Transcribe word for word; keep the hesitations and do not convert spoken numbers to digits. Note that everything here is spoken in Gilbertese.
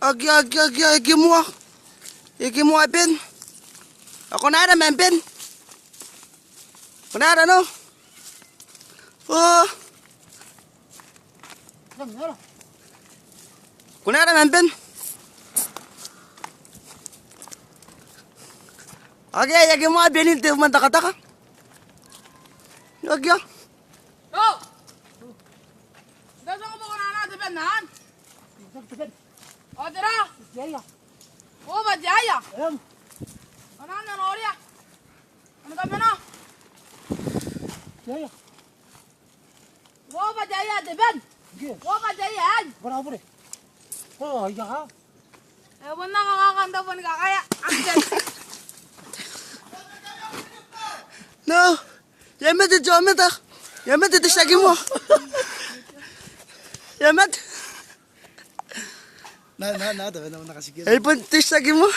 Aki, aki, aki, aki moa. Aki moa Ben. Ao ko na ara man Ben. Ko na ara nao. Oh. Ko na ara man Ben. Aki, aki moa Ben n te man takataka. Aki. Oh. Tera ngkoe ko na ara te Ben anne? Ao tera? Te aia. Ao bwa te aia. Em. Ao nano noria. Ao ni kamena. Te aia. Ao bwa te aia te Ben. Yes. Ao bwa te aia, ai. Bwa na bure. Oh, aia. E bon nang kakanta bon kakaea. Ante. No. E a mate, e a mate. E a mate te tiaki moa. E a mate. Na, na, na, tabe na, na kasikia. E bon te tiaki moa.